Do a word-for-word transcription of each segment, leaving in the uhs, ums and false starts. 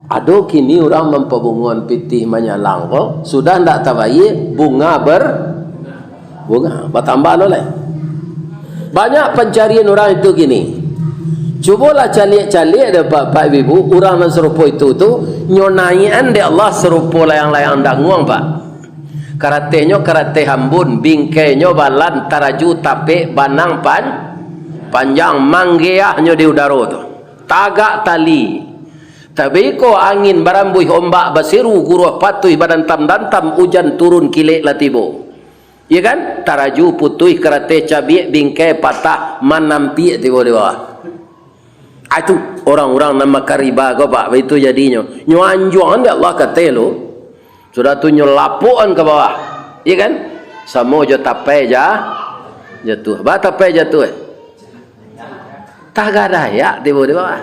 Ado kini urang mampabungoan pitih manyalang ko, sudah ndak tabayia, bunga ber-, bunga, batambah lo lai. Banyak pancarian urang itu kini. Cubolah caliak-caliak dek Bapak, Bapak Ibu, urang nan sarupo itu tu, nyo naiakan dek Allah sarupo layang-layang danguang, Pak. Karatehnyo karateh ambun, bingkainyo balan, taraju tapek, banang pan-, panjang, manggeahnyo di udaro tu. Tagak tali. Tabiko angin barambuih, ombak basiru, guruah patuih badantam-dantam, ujan turun kilek lah tibo. Iya kan? Taraju putuih, karateh cabiak, bingkai patah, manampiak tibo di bawah. Ah, itu orang-orang nan makariba ko, Pak, baitu jadinyo. Nyo anjuangan dek Allah kateh lo. Sudah tu nyo lapuakan ka bawah. Iya kan? Samo jo tapai ja-, jatuah. Ba tapai jatuah, eh? Tagak dayak tibo di bawah.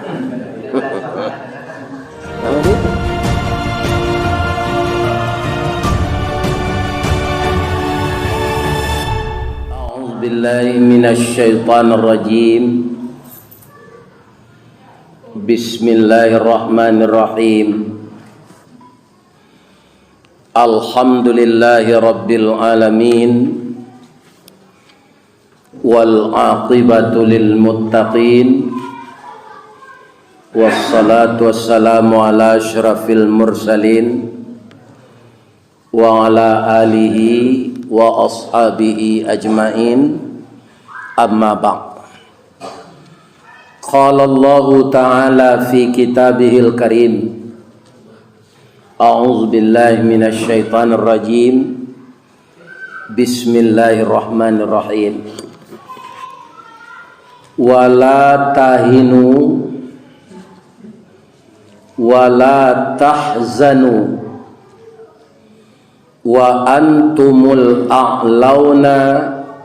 A'udzubillahi minasyaitonirrajim. Bismillahirrahmanirrahim. Alhamdulillahirabbil alamin. Wal aqibatu lil muttaqin. Wassalatu wassalamu ala asyrafil mursalin, wa ala alihi wa ashabihi ajmain. Amma ba'd. Qala Allahu ta'ala fi kitabihil karim. A'udzubillahi minasyaitonirrajim. Bismillahirrahmanirrahim. Wala tahinu, wala tahzanu, wa antumul a'launa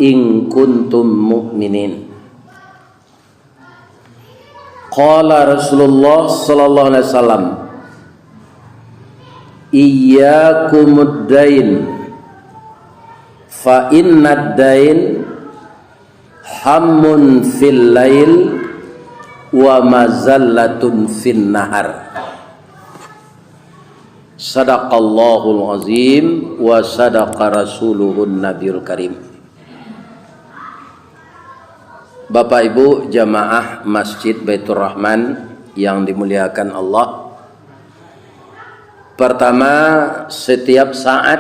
in kuntum mu'minin. Qala Rasulullah sallallahu alaihi wasallam, "Iyyakumud dain, fa innad dain hammun fil lail wa mazallatun fin nahar." Sadaqallahul azim wa sadaqa rasuluhun nabiyul karim. Bapak Ibu jamaah Masjid Baitur Rahman yang dimuliakan Allah, pertama, setiap saat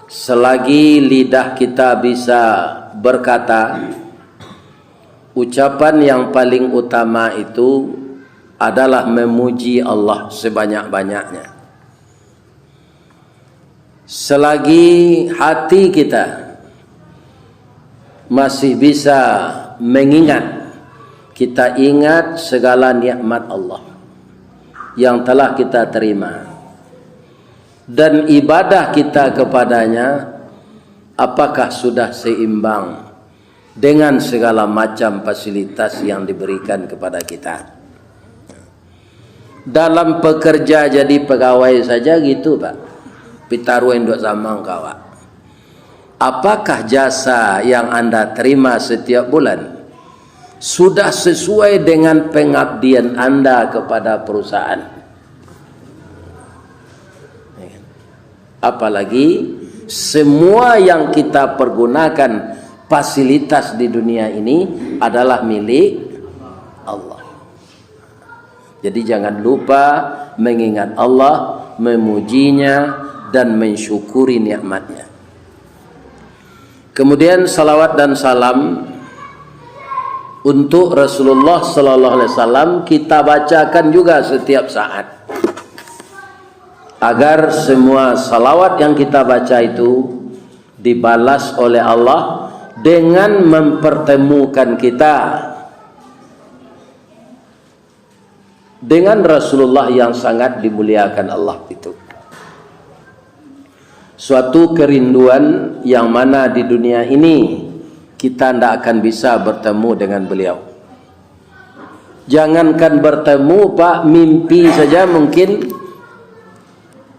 selagi lidah kita bisa berkata, ucapan yang paling utama itu adalah memuji Allah sebanyak-banyaknya. Selagi hati kita masih bisa mengingat, kita ingat segala nikmat Allah yang telah kita terima, dan ibadah kita kepada-Nya, apakah sudah seimbang dengan segala macam fasilitas yang diberikan kepada kita? Dalam pekerja jadi pegawai saja gitu, Pak. Pitaruah induak samang ka awak. Apakah jasa yang Anda terima setiap bulan sudah sesuai dengan pengabdian Anda kepada perusahaan? Apalagi semua yang kita pergunakan, fasilitas di dunia ini adalah milik Allah. Jadi, jangan lupa mengingat Allah, memuji-Nya, dan mensyukuri nikmat-Nya. Kemudian, salawat dan salam untuk Rasulullah sallallahu alaihi wasallam kita bacakan juga setiap saat, agar semua salawat yang kita baca itu dibalas oleh Allah dengan mempertemukan kita dengan Rasulullah yang sangat dimuliakan Allah itu. Suatu kerinduan yang mana di dunia ini kita ndak akan bisa bertemu dengan beliau. Jangankan bertemu, Pak, mimpi saja mungkin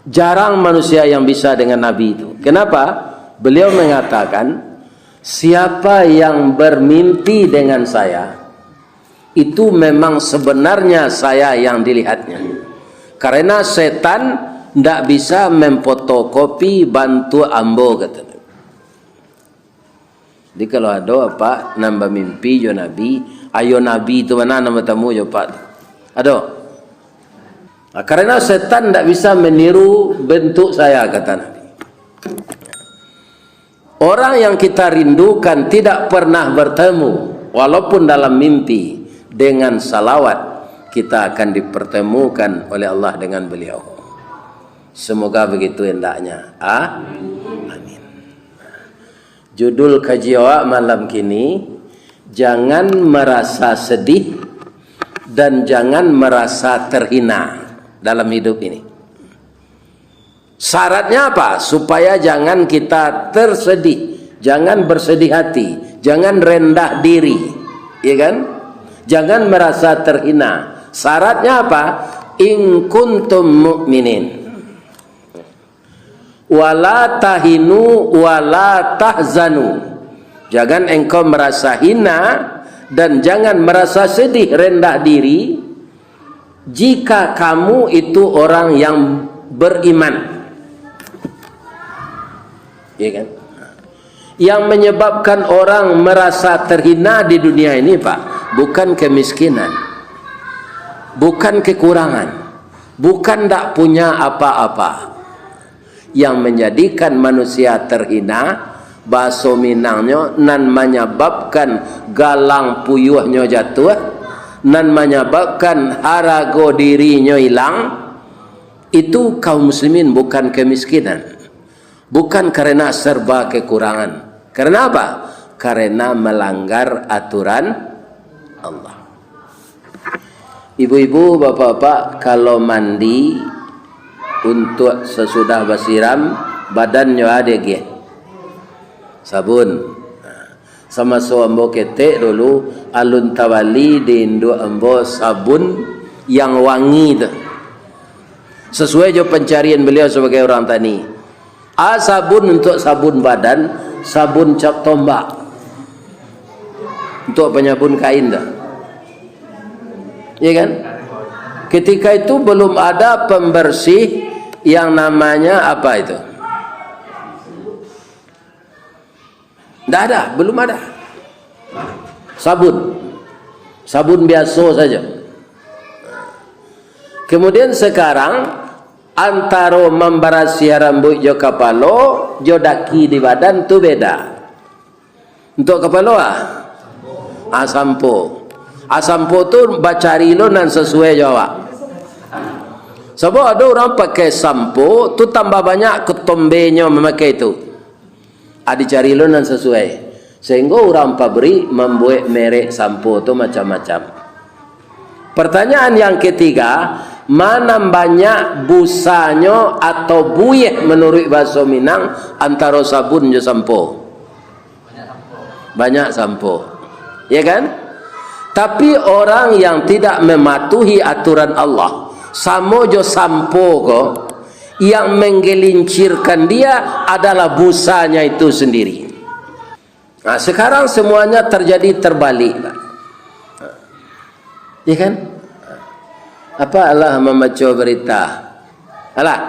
jarang manusia yang bisa dengan Nabi itu. Kenapa? Beliau mengatakan, "Siapa yang bermimpi dengan saya, Itu memang sebenarnya saya yang dilihatnya. Karena setan ndak bisa memfotokopi bantuak ambo, kata Nabi. Jadi kalau ado apak nan bamimpi jo Nabi, ayo Nabi tu mana nan batamu jo apak tu? Ado? Nah, karena setan ndak bisa meniru bentuk saya, kata Nabi. Orang yang kita rindukan tidak pernah bertemu, walaupun dalam mimpi, dengan salawat kita akan dipertemukan oleh Allah dengan beliau. Semoga begitu hendaknya. Ah? Amin. Judul kaji awak malam kini, jangan merasa sedih dan jangan merasa terhina dalam hidup ini. Syaratnya apa? Supaya jangan kita tersedih, jangan bersedih hati, jangan rendah diri, ya kan? Jangan merasa terhina. Syaratnya apa? In kuntum mu'minin. Wala tahinu wala tahzanu. Jangan engkau merasa hina dan jangan merasa sedih, rendah diri, jika kamu itu orang yang beriman. Ya kan? Yang menyebabkan orang merasa terhina di dunia ini, Pak, bukan kemiskinan, bukan kekurangan, bukan ndak punya apa-apa. Yang menjadikan manusia terhina, bahaso Minangnyo, nan manyababkan galang puyuahnyo jatuah, nan manyababkan harago dirinyo ilang, itu kaum muslimin bukan kemiskinan, bukan karena serba kekurangan. Karena apa? Karena melanggar aturan Allah. Ibu-ibu, bapak-bapak, kalau mandi, untuak sasudah basiram, badannyo a diagiah sabun. Samaso ambo ketek dulu, alun tabali di induak ambo sabun yang wangi tu. Sesuai jo pancarian beliau sabagai urang tani. A sabun untuak sabun badan, sabun cap tombak. Untuak panyabun kain tu. Iya kan? Ketika itu belum ada pembersih yang namanya apa itu? Ndak ada, belum ada. Sabun. Sabun biaso sajo. Kemudian sekarang, antaro mambarasiah rambuik jo kapalo, jo daki di badan tu beda. Untuak kapalo, ah? Ah, sampo. Ah, sampo tu bacari lo nan sasuai jo awak. Sabab ado urang pakai sampo tu tambah banyak ketombenyo mamakai tu. Ah, dicari lo nan sasuai. Sehingga urang pabrik mambuek merek sampo tu macam-macam. Pertanyaan yang ketiga, ma nan banyak busanyo atau buih manuruik bahaso Minang antaro sabun jo sampo? Banyak sampo. Ya kan? Tapi orang yang tidak mematuhi aturan Allah, samo jo sampo ko, yang menggelincirkan dia adalah busanya itu sendiri. Nah, sekarang semuanya terjadi terbalik, Pak. Ya kan? Apa alah mambaco berita? Alah.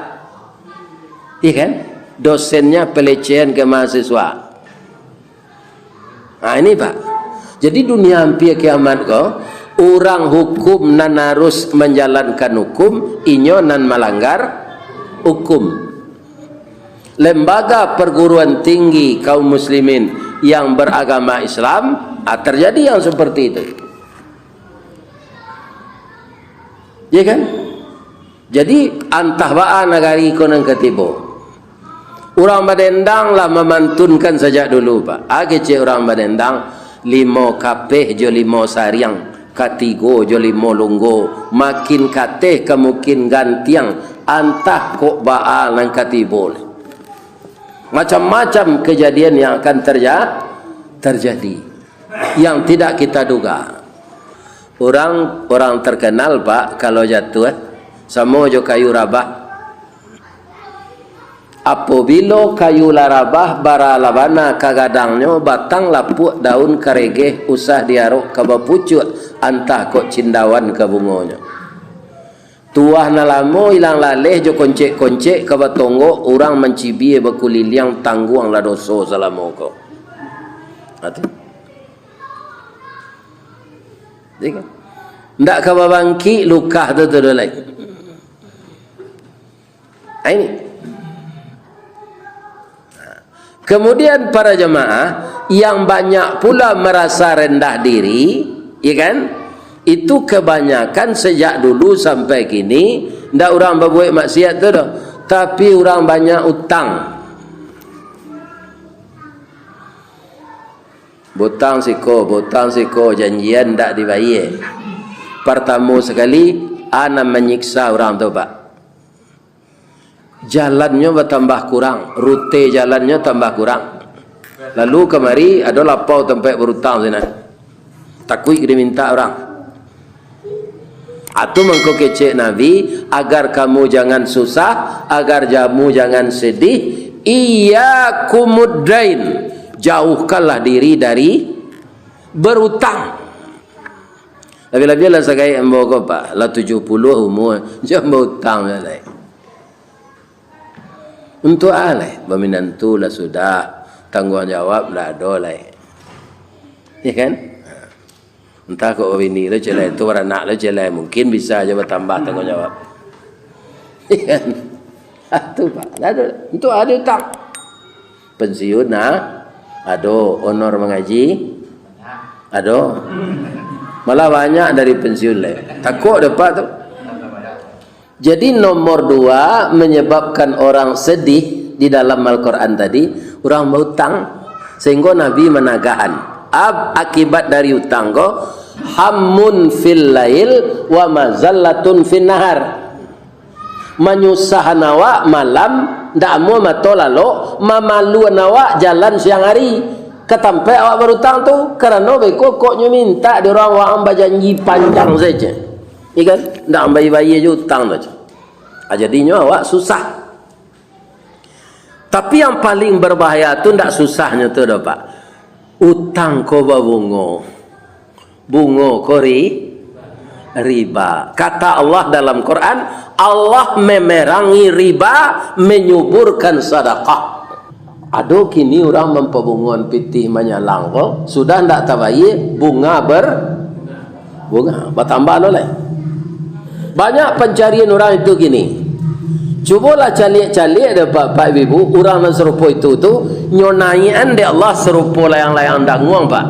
Ya kan? Dosennya pelecehan ke mahasiswa. Nah, ini, Pak. Jadi dunia ampia kiamat ko, urang hukum nan harus manjalankan hukum, inyo nan malanggar hukum. Lembaga perguruan tinggi kaum muslimin yang beragama Islam, ah, terjadi yang seperti itu. Ya kan? Jadi, antah baa nagari ko nan ka tibo. Urang badendang lah mamantunkan sajak dulu, Pak. Ah, kecek urang badendang, limo kapeh jo limo sariang, katigo jo limo lunggo, makin kateh ka makin gantiang, antah kok baa nan ka tibo. Macam-macam kejadian yang akan terja-, terjadi, yang tidak kita duga. Orang, orang terkenal, Pak, kalau jatuah, eh, samo jo kayu rabah. Apobilo kayu lah rabah, bara lah bana ka gadangnyo, batang lapuak, daun karegeh, usah diarok ka bapucuak, antah kok cindawan ka bungonyo. Tuah nan lamo ilang laleh jo koncek-koncek ka batonggok, urang mancibia bakuliliang, tangguanglah doso salamo ko. Ha, tu. Jadi kan? Ndak ka babangkik lukah tu, tu, tu lai. Ha, ini. Kemudian para jamaah yang banyak pula merasa rendah diri, ya kan? Itu kebanyakan sejak dulu sampai kini, ndak urang babuek maksiat tu doh, tapi urang banyak utang. Butang siko, butang siko, janjian ndak dibayie. Partamo sakali, a nan manyiksa urang tu, Pak. Jalannyo batambah kurang, rute jalannyo tambah kurang. Lalu kamari ado lapau tampek barutang sinan. Takuik dimintak urang. Atu mangko kecek Nabi, "Agar kamu jangan susah, agar kamu jangan sedih, iyyakumud dain, jauhkanlah diri dari berutang." Labiah-labiah lah sagaik ambo ko, Pak, lah tujuah puluah umua, jan bautang lai. Untuak a lai, baminantu lah sudah, tangguang jawab ndak ado lai. Ya kan? Entah kok babini lo cek lai, tu baranak lo cek lai, mungkin bisa aja batambah tangguang jawab. Ya kan? Ah, tu, Pak. Ndak ado. Untuak a utang. Pensiun, nah, ado, honor mangaji, ado. Malah banyak dari pensiun lai. Takok dapek tu. Jadi, nomor dua menyebabkan orang sedih di dalam Al-Quran tadi, urang bautang. Sehingga Nabi managahan, ab-, akibat dari utang ko, hammun fil lail wa mazallatun fin nahar. Manyusahan awak malam, ndak amuah mato lalok, mamaluan awak jalan siang ari. Ka tampek awak barutang tu, karano beko kok nyo mintak di urang, awak bajanji panjang saja. Iya kan? Ndak ambai-bayie jo utang tu. Ah, jadinyo awak susah. Tapi yang paling berbahaya tu ndak susahnyo tu doh, Pak. Utang ko babungo. Bungo ko ri-, riba. Kata Allah dalam Quran, Allah memerangi riba, menyuburkan sadakah. Ado kini urang mampabungoan pitih manyalang ko, sudah ndak tabayie, bunga ber-, bunga batambah lo lai. Banyak pancarian urang itu kini. Cubolah caliak-caliak dek Bapak Ibu, urang nan sarupo itu tu, nyo naiakan dek Allah sarupo layang-layang danguang, Pak.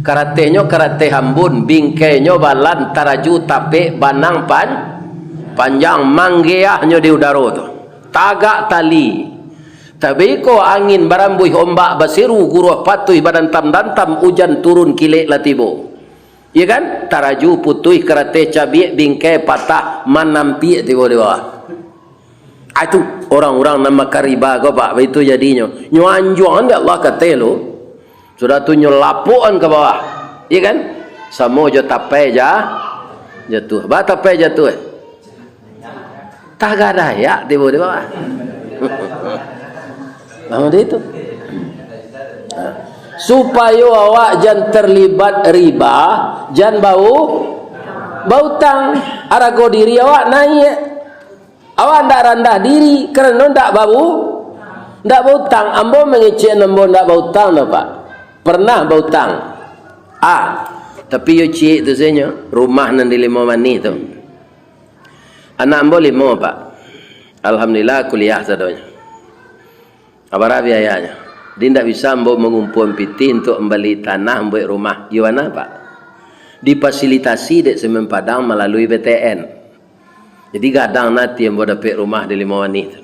Karatehnyo karateh ambun, bingkainyo balan, taraju tapek, banang pan-, panjang, manggeahnyo di udaro tu. Tagak tali. Tabiko angin barambuih, ombak basiru, guruah patuih badantam-dantam, ujan turun kilek lah tibo. Iya kan? Taraju putuih, karateh cabiak, bingkai patah, manampiak tibo di bawah. Ah, itu orang-orang nan makan riba ko, Pak, itu jadinyo. Nyo anjuangan dek Allah kateh lo. Sudah tu nyo lapuakan ka bawah. Iya kan? Samo jo tapai ja-, jatuah. Ba tapai jatuah? Tagak dayak tibo di bawah. Nah, macam itu. Supayo awak jan terlibat riba, jan bau-, bautang. Arago diri awak naiak. Awak ndak randah diri karano ndak babu-, ndak bautang. Ambo mangecek ambo ndak bautang doh, Pak. Pernah bautang. Ah, tapi yo ciek tu sajo, rumah nan di Limau Manih tu. Anak ambo limo, Pak. Alhamdulillah, kuliah sadonyo. Abarah biayanyo. Jadi, indak bisa ambo mangumpuan pitih untuak mambali tanah mambuek rumah. Iyo bana, Pak. Difasilitasi dek Semen Padang malalui B T N. Jadi, gadang ati ambo dapek rumah di Limau Manih tu.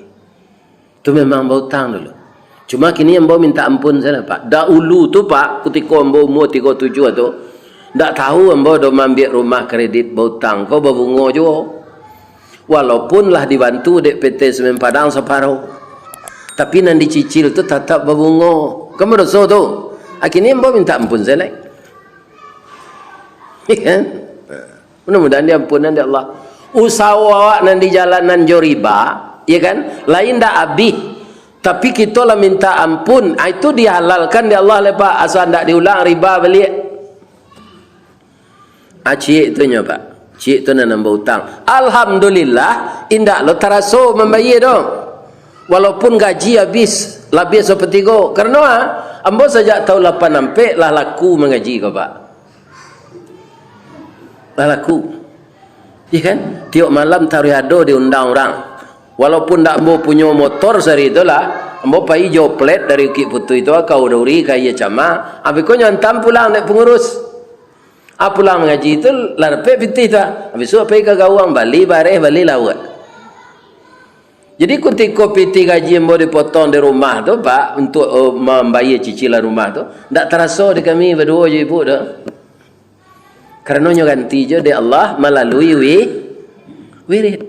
Tu memang bautang dulu. Cuma kini ambo minta ampun sajo, Pak. Daulu tu, Pak, kutiko ambo umua tigo tujuah tu, ndak tahu ambo doh maambiak rumah kredit bautang ko babungo juo. Walaupun lah dibantu dek P T Semen Padang saparo, tapi nan dicicil tu tatap babungo. Kan badoso tu. Akhirnyo ambo minta ampun sajo lai. Kan? Mudah-mudahan diampunan dek Allah. Usaho awak nan dijalanan jo riba, Iya kan? Lain ndak abih. Tapi kito lah minta ampun. Ah, itu dihalalkan dek Allah lai, Pak. Asa ndak diulang riba baliak. Ah, ciek tu nyo, Pak. Ciek tu nan ambo utang. Alhamdulillah, indak lo taraso mambayia doh. Walaupun gaji abih, labiah sapatigo. Karano, ah, ambo sajak taun lapan ampek lah laku mangaji ko, Pak. Lah laku. Iya kan? Tiok malam taruih ado diundang urang. Walaupun ndak ambo punyo motor sari tu lah, ambo pai jo plat dari Bukik Putuih tu ka Duri ka Iya Cama, abih ko nyo antam pulang dek pangurus. Ah, pulang mangaji tu lah dapek pitih tu, ah. Abih tu pai ka gauang, bali bareh, bali lauak. Jadi, kutiko pitih gaji ambo dipotong di rumah tu, Pak, untuak, oh, mambayia cicilan rumah tu, ndak taraso di kami baduo jo ibu tu. Karano nyo ganti jo dek Allah malalui wi-, wirid.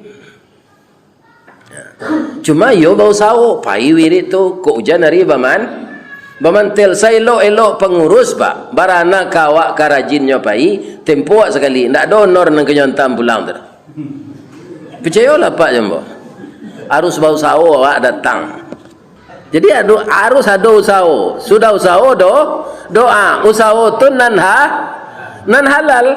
Cuma iyo bausaho, pai wirid tu, kok ujan ari baman-, bamantel. Saelok-elok pangurus, Pak, barana ka awak ka rajinnyo pai, tempo awak sakali, ndak ado honor nan ka nyo antam pulang tu. Picayolah, Pak, jo ambo. Harus bausaho awak datang. Jadi, ado, harus ado usaho. Sudah usaho, do-, doa. Usaho tu nan ha-, nan halal.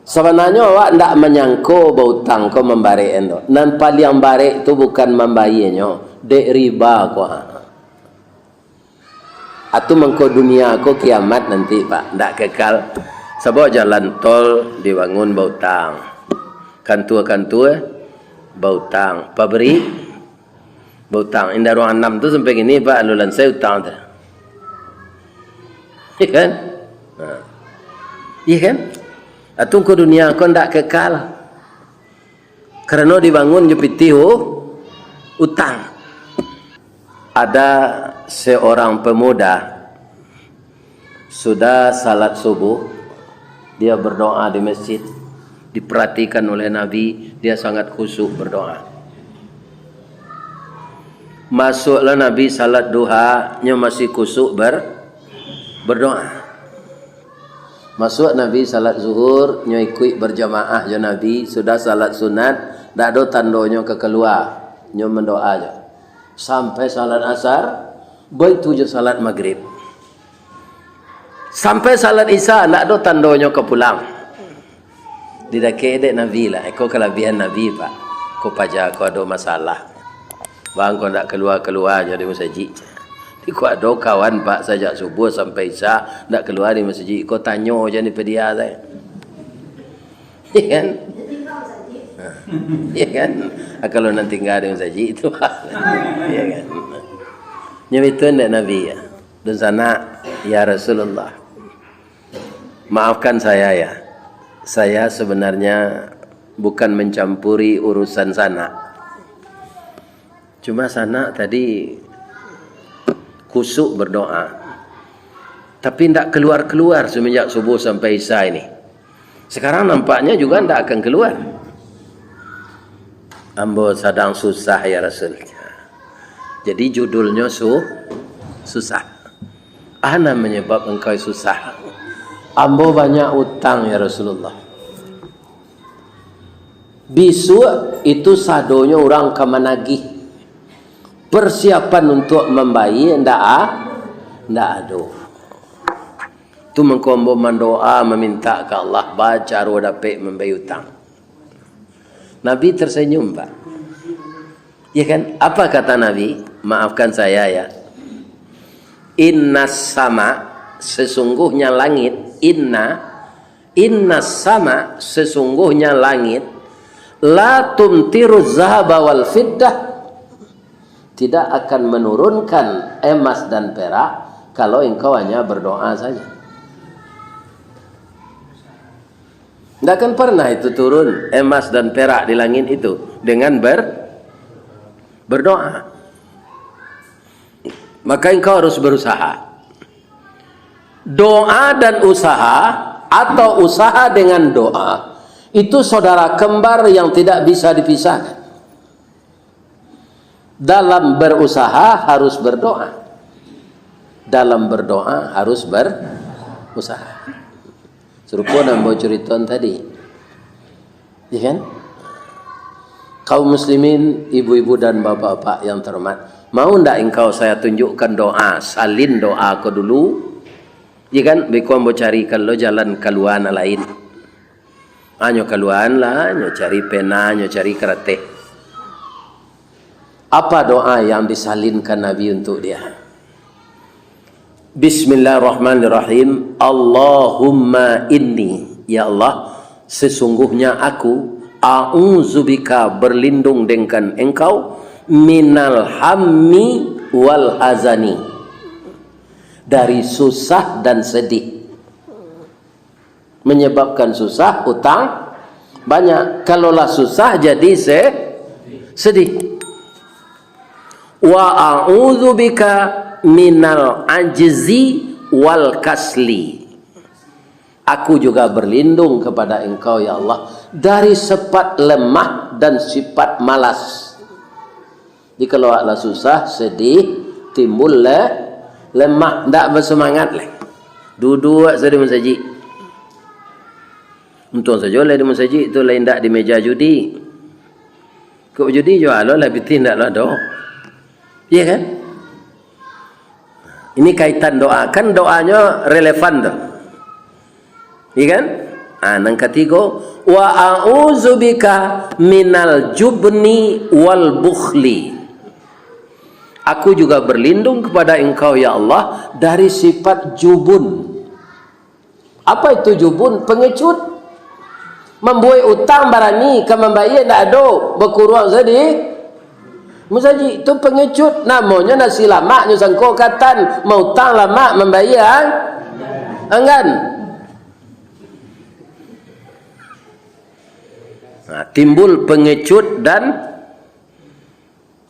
Sabananyo awak ndak manyangko bautang ko mambarek endo. Nan paliang barek tu bukan mambayianyo, dek riba ko, ha. Atu mangko dunia ko kiamat nanti, Pak, ndak kekal. Sabab jalan tol dibangun bautang. Kantua-kantua bautang. Pabrik bautang. Indak ruang anam tu sampai kini, Pak, alun lansai utang tu. Iya kan? Nah. Iya kan? Atu mangko dunia ko ndak kekal. Karano dibangun jo pitih u-, utang. Ada seorang pemuda, sudah salat subuh, dia berdoa di masjid. Diperhatikan oleh Nabi, dia sangat khusyuk berdoa. Masuklah Nabi salat duha, nyo masih khusyuk ber-, berdoa. Masuak Nabi salat zuhur, nyo ikuik berjamaah jo Nabi, sudah salat sunat, dak ado tandonyo ka kalua, nyo mandoa jo. Sampai salat asar, baitu jo salat magrib. Sampai salat isya, ndak ado tandonyo ka pulang. Didakek dek Nabi lah, iko kalabiahan Nabi, Pak. Ko paja ko ado masalah. Bang, ko ndak kalua-kalua nyo di masajik. Di ko ado kawan, Pak, sajak subuh sampai isya ndak kalua di masajik. Ko tanyo jan di padia sae. Iya kan? Iya kan? Ah, kalau nan tingga di masajik tu, Pak. Iya kan? Nyo itu ndak Nabi ya. Dunsanak, ya Rasulullah. Maafkan saya ya, saya sebenarnya bukan mencampuri urusan sanak. Cuma sanak tadi khusyuk berdoa, tapi ndak keluar-keluar semenjak subuh sampai isya ini. Sekarang nampaknya juga ndak akan keluar. Ambo sadang susah, ya Rasul. Jadi judulnyo su-, susah. Ah, nan manyabab engkau susah? Ambo banyak utang, ya Rasulullah. Bisuak itu sadonyo urang ka managih. Persiapan untuak mambayia ndak a-, ndak ado. Tu mangko ambo mandoa, maminta ka Allah bacaro dapek mambayia utang. Nabi tersenyum, Pak. Ya kan? Apa kata Nabi? Maafkan saya ya. Inna sama, sesungguhnya langit, inna, inna sama, sesungguhnya langit, la tumtiru zahaba wal fiddah, tidak akan menurunkan emas dan perak kalau engkau hanya berdoa saja. Tidak akan pernah itu turun emas dan perak di langit itu dengan ber-, berdoa. Maka engkau harus berusaha. Doa dan usaha, atau usaha dengan doa, itu saudara kembar yang tidak bisa dipisahkan. Dalam berusaha harus berdoa. Dalam berdoa harus berusaha. Sarupo nan ambo curiton tadi. Ya kan? Kaum muslimin, ibu-ibu dan bapak-bapak yang terhormat, mau ndak engkau saya tunjukkan doa, salin doa ko dulu? Iya kan? Beko ambo carikan lo jalan kalua nan lain. Hanyo kaluaan lah, nyo cari pena, nyo cari karateh. Apa doa yang disalinkan Nabi untuk dia? Bismillahirrahmanirrahim. Allahumma inni, ya Allah, sesungguhnya aku, a'udzubika, berlindung dengan Engkau, minal hammi wal hazani, dari susah dan sedih. Menyebabkan susah, utang banyak. Kalau lah susah, jadi se-, sedih. Wa a'udzubika minal ajzi wal kasli. Aku juga berlindung kepada Engkau, ya Allah, dari sifat lemah dan sifat malas. Jadi kalau awak lah susah, sedih, timbul le-, lemah, ndak bersemangat lai. Duduak sajo di masajik. Untuang sajo lah di masajik tu, lain ndak di meja judi. Kok judi juo lo lah, pitih ndak lah doh. Iya kan? Ini kaitan doa. Kan doanyo relevan tu. Iya kan? Ah, nan katigo, wa a'udzubika minal jubni wal bukhli. Aku juga berlindung kepada Engkau, ya Allah, dari sifat jubun. Apa itu jubun? Pengecut. Mambuek utang barani ka mambayia, ndak ado, bakuruang sajo di masajik. Tu pengecut. Namonyo nasi lamak nyo sangko katan, mautang lamak, mambayia ang-, anggan. Nah, timbul pengecut dan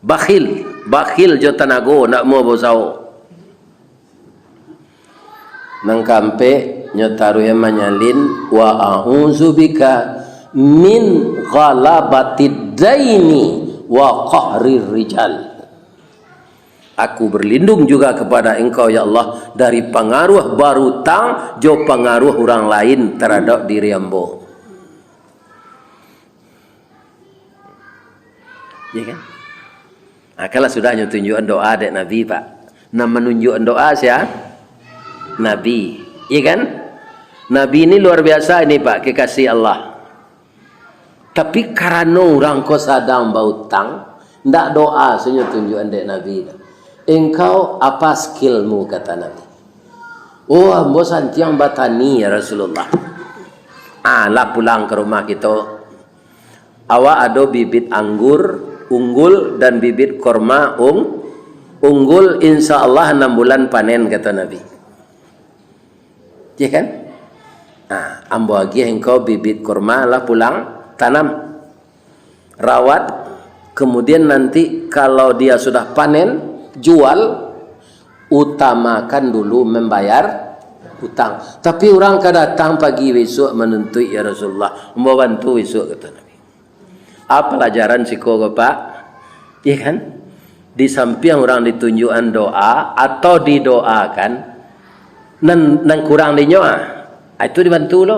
bakhil. Bakhil jo tanago, ndak mau bausaho. Nan kaampek, nyo taruih manyalin, wa a'udzubika min ghalabatid daini wa qahrir rijal. Aku berlindung juga kepada Engkau, ya Allah, dari pangaruah barutang jo pangaruah urang lain taradok diri ambo. Iya kan? Nah, kalau sudah nyo tunjuakan doa dek Nabi, Pak. Nah, manunjuakan doa sia? Nabi. Iya kan? Nabi ini luar biasa ini, Pak, kekasih Allah. Tapi karano urang ko sadang bautang, ndak doa sajo nyo tunjuakan dek Nabi tu. "Engkau apa skillmu?" kata Nabi. "Oh, ambo santiang batani, ya Rasulullah." Ah, lah pulang ka rumah kito. Awak ado bibit anggur unggul dan bibit korma ung-, unggul, insya Allah anam bulan panen, kata Nabi. Ya kan? Nah, ambo agiah engkau bibit korma, lah pulang tanam. Rawat, kemudian nanti kalau dia sudah panen, jual, utamakan dulu membayar utang. Tapi urang ka datang pagi besok manuntuik, "Ya Rasulullah, ambo bantu besok," kata Nabi. Apa pelajaran siko ko, Pak? Iya kan? Di sampiang urang ditunjuakan doa atau didoakan, nan, nan kurang dinyo, ah, itu dibantu lo.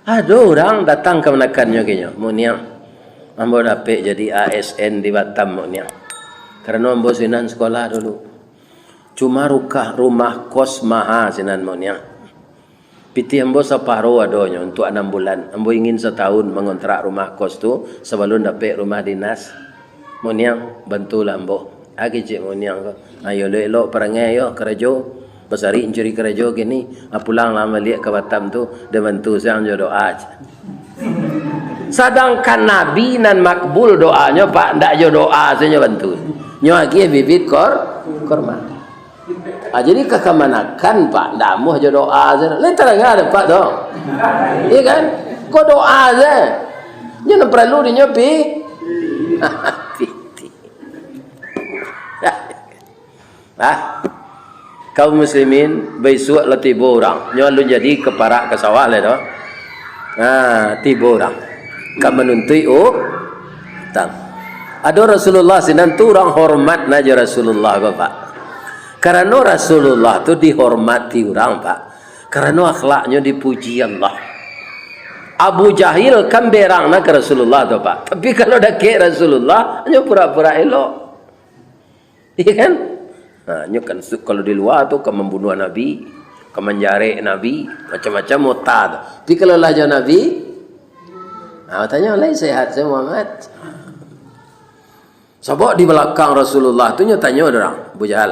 Ado urang datang kamanakannyo, kinyo, "Mak Niang, ambo dapek jadi A S N di Batam, Mak Niang. Karano ambo sinan sekolah dulu. Cuma rukah rumah kos maha sinan, Mak Niang. Pitih ambo saparo adonyo untuak anam bulan. Ambo ingin satahun mangontrak rumah kos tu sabalun dapek rumah dinas. Mak Niang, bantulah ambo." Ah, kecek Mak Niang ko. "Ayo, elok-elok parangai, yo, karajo. Basari mancari karajo kini. Ah, pulanglah baliak ka Batam tu, den bantu siang jo doa," cek. Sadangkan Nabi nan makbul doanyo, Pak, ndak jo doa sajo bantu. Nyo agiah bibit kor-, korma. Ah, jadi kakamanakan, Pak, ndak amuah jo doa sajo. Lain tadanga dek Pak tu. Iya kan? Ko doa sajo. Nyo nan paralu dinyo pi-, pitih. Ah, kaum muslimin, baisuak lah tibo urang. Nyo alun jadi ka parak ka sawah lai tu. Nah, tibo urang ka manuntuik u-, utang. Ado Rasulullah sinan tu, urang hormat na jo Rasulullah, Bapak. Karano Rasulullah tu dihormati urang, Pak. Karano akhlaknyo dipuji Allah. Abu Jahil kan berang na ka Rasulullah tu, Pak. Tapi kalau dakek Rasulullah, hanyo pura-pura elok. Iya kan? Nah, nyo kan su-, kalau di lua tu ka mambunuah Nabi, ka manjarek Nabi, macam-macam ota tu. Tapi kalau lah jo Nabi, nah, tanyo lai sehat se Muhammad. Sabab di balakang Rasulullah tu nyo tanyo urang, "Abu Jahal,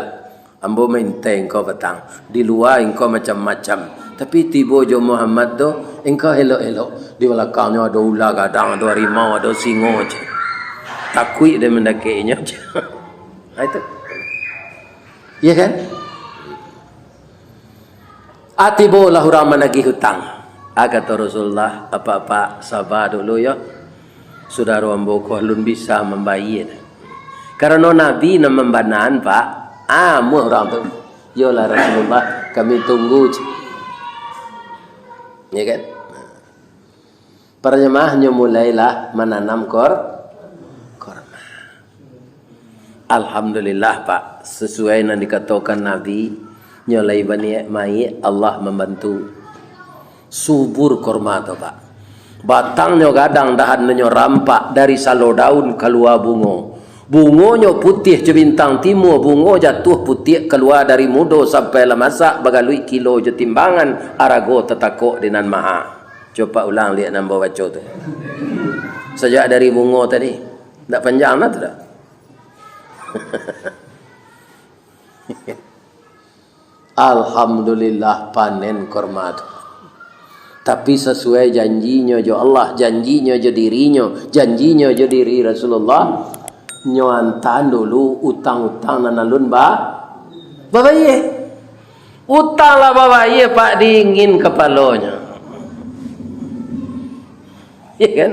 ambo maintai engkau patang. Di lua engkau macam-macam. Tapi tibo jo Muhammad tu, engkau elok-elok. Di balakangnyo ado ula gadang, ado harimau, ado singo," ceh. "Takuik dek mandakek inyo," ceh. Ha, itu. Iya kan? Ah, tibolah urang managih utang. Ah, kato Rasulullah, "Apak-apak, saba dulu yo. Sudaro ambo ko alun bisa mambayia." Karano Nabi nan mambanaan, Pak. Ah, amuah urang tu. "Yolah Rasulullah, kami tunggu," ceh. Ya kan? Para jamaah, nyo mulailah mananam kor-, korma. Alhamdulillah, Pak. Sasuai nan dikatokan Nabi, nyo lai baniaik maiak, Allah mambantu. Subur korma tu, Pak. Batangnyo gadang, dahannyo rampak, dari salo daun kalua bungo. Bungonyo putiah jo bintang timua, bungo jatuah putiak kalua dari mudo sampai lah masak, bagaluik kilo jo timbangan, arago tatakok di nan maha. Coba ulang liak nan ambo baco tu. Sajak dari bungo tadi. Ndak panjang lah tu dah. Alhamdulillah, panen korma tu. Tapi sasuai janjinyo jo Allah, janjinyo jo dirinyo, janjinyo jo diri Rasulullah, nyo antaan dulu utang-utang nan alun ba-, babayia. Utang lah babayia, Pak, dingin kapalonyo. Iya kan?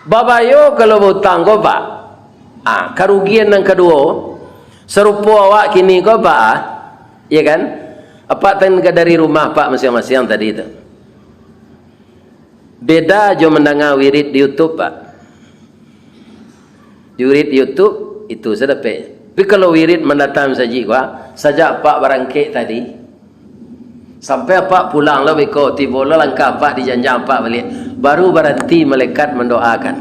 Babayo kalau bautang ko, Pak. Ah, karugian nan kaduo, sarupo awak kini ko, Pak, ah. Iya kan? Apak tan ka dari rumah, Pak, masiang-masiang tadi tu. Beda jo mandanga wirid di YouTube, Pak. Di wirid YouTube, itu sadapek. Tapi kalau wirid mandatang masajik ko, ah, sajak Apak barangkek tadi, sampai Apak pulang lo beko, tibo lo langkah Apak di janjang Apak baliak, baru baranti malaikat mandoakan.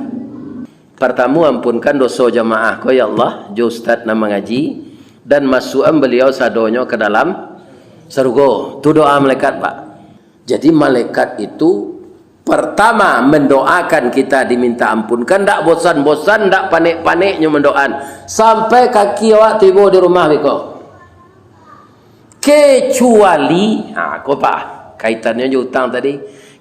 Partamo, ampunkan doso jamaah ko, ya Allah, jo ustaz nan mangaji, dan masuakan baliau sadonyo ka dalam sarugo. Tu doa malaikat, Pak. Jadi, malaikat itu partamo mandoakan kita diminta ampunkan, ndak bosan-bosan, ndak panek-paneknyo mandoakan, sampai kaki awak tibo di rumah beko. Kecuali, ha, ko, Pak, kaitannyo jo utang tadi.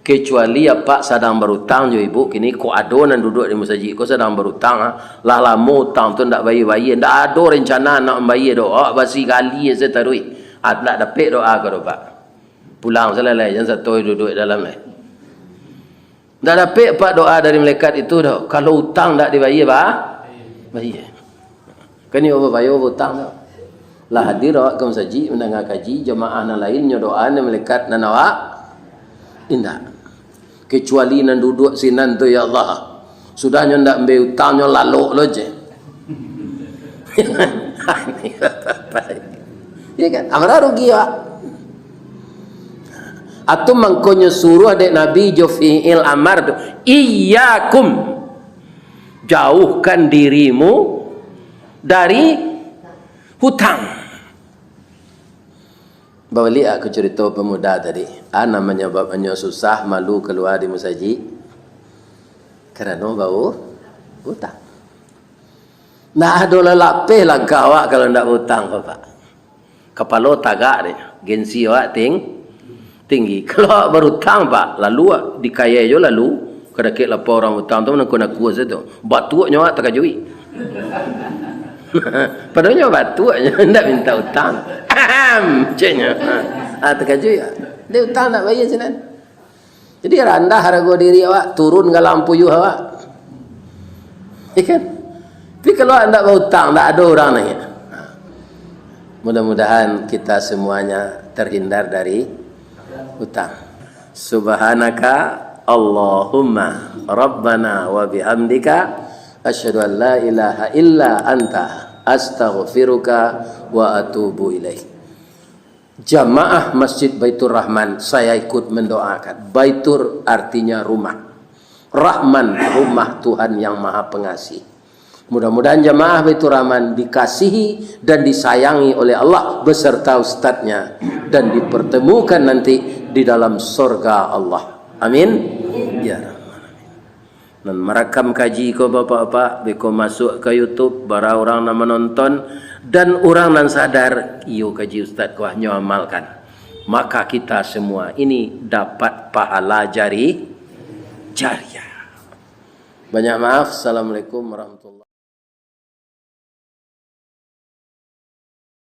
Kecuali apak sadang barutang jo ibu, kini ko ado nan duduak di masajik ko sadang barutang, ha. Lah lamo utang tu ndak bayia-bayia, ndak ado rencana nak mambayia doh, awak basi gali se taruih. Ha, ndak dapek doa ko doh, Pak. Pulang salalai, jan sato duduak dalam, eh. Ndak dapek, Pak, doa dari malaikat itu doh. Kalau utang ndak dibayia, bah? Bayia. Kan iyo babayia utang tu. Lah hadir awak ka masajik, mandanga kaji, jamaah nan lain nyo doa, nan malaikat nan awak indak. Kecuali nan duduak sinan tu, ya Allah. Sudah nyo ndak ambiak utang, nyo lalok lo je. Iya kan? Amara rugi awak. Atau mangkonyo suruah dek Nabi jo fi'il amar tu, "Iyyakum, jauhkan dirimu dari hutang." Babaliak ka curito pamuda tadi. A nan manyababannyo susah, malu kalua di masajik? Karano bau-, utang. Ndak ado lah lapeh langkah awak kalau ndak bautang ko, Pak. Kapalo tagak deh, gengsi awak ting-, tinggi. Kalau awak barutang, Pak, lalu awak dikayai jo lalu, kadakek lapau urang utang tu, manakua-nakua sajo tu. Batuaknyo awak takajuik. Padahal nyo batuaknyo, ndak minta utang. Ahem, ceknyo. Ha, takajuik. Dek utang ndak bayia sinan. Jadi, randah harago diri awak, turun galang puyuah awak. Ya kan? Tapi kalau awak ndak bautang, ndak ado urang naiak. Mudah-mudahan kita semuanya terhindar dari utang. Subhanaka Allahumma Rabbana wa bihamdika, asyhadu an la ilaha illa anta, astaghfiruka wa atubu ilaik. Jamaah Masjid Baitur Rahman, saya ikut mendoakan. Baitur artinya rumah. Rahman, rumah Tuhan yang Maha Pengasih. Mudah-mudahan jamaah Baitur Rahman dikasihi dan disayangi oleh Allah beserta ustadznya dan dipertemukan nanti di dalam sorga Allah. Amin. Ya Rahman. Nan marakam kaji ko, bapak-bapak, beko masuk ka YouTube, bara urang nan manonton, dan urang nan sadar, iyo kaji ustad ko hanyo amalkan. Maka kita semua ini dapat pahala jari-, jariah. Banyak maaf. Assalamualaikum warahmatullahi